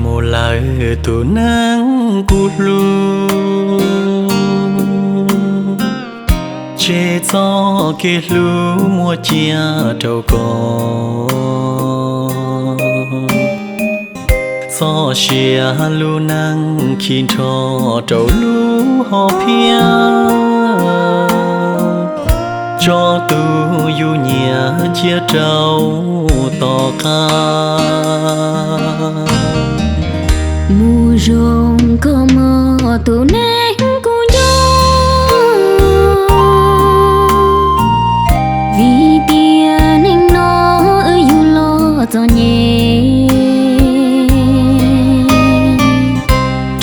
Mus lawm tus neeg kuv hlub, tseg txoj kev hlub muaj cia rau koj. Txoj sia lub neej khi nrho rau lub hom phiaj, tso tus yus nyiam cia rau tom qab. Mus zoo koj mog tus neeg kuv nco, vim tias neej no wb yug los txom nyem,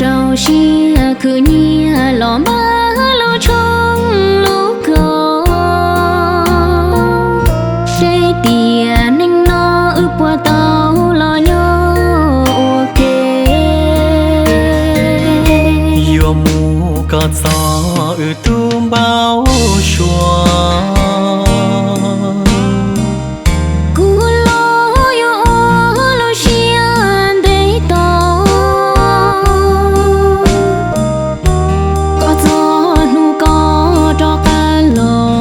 rau siab khwv nyiaj los npaj lub tshoob lub kos, seb tias neej no wb puas tau los nyob ua ke. Yuav mus kom txog wb tub npau suav, kuv los yuav ua lub siab ntev tos, kom txog hnub koj rov qab los.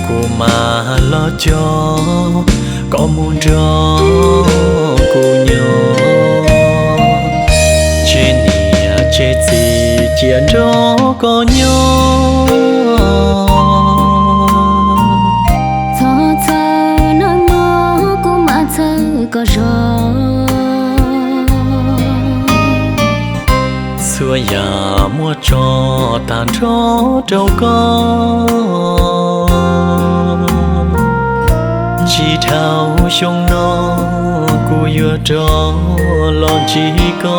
Kuv mam los coj koj mus nrog kuv nyob, tseg niam tseg txiv cia nrog koj nyob. Txhob txhawj nawb mog, kuv mam txhawb koj zog. Txhua yam muaj tso tag nrho rau koj, tsis dhau xyoo no kuv yuav rov los ntsib koj.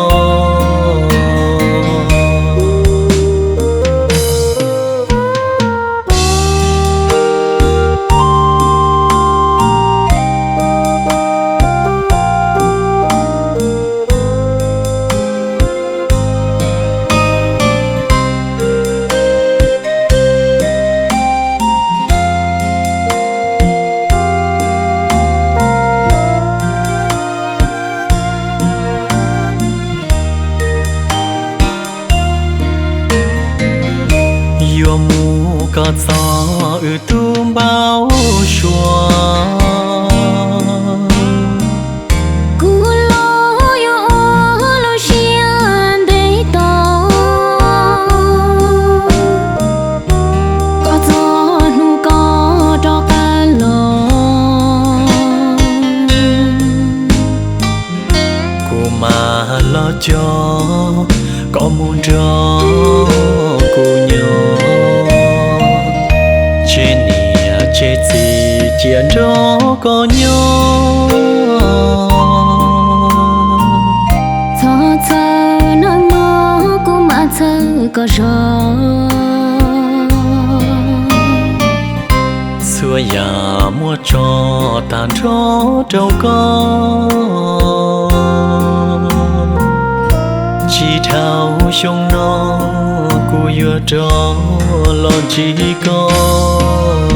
Yuav mus kom txog wb tub npau suav, kuv los yuav ua lub siab ntev tos, kom txog hnub koj rov qab los. Kuv mam los coj koj mus nrog kuv nyob, tseg niam tseg txiv cia nrog koj nyob. Txhob txhawj nawb mog, kuv mam txhawb koj zog. Txhua yam muaj tso tag nrho rau koj, tsis dhau xyoo no kuv yuav rov los ntsib koj.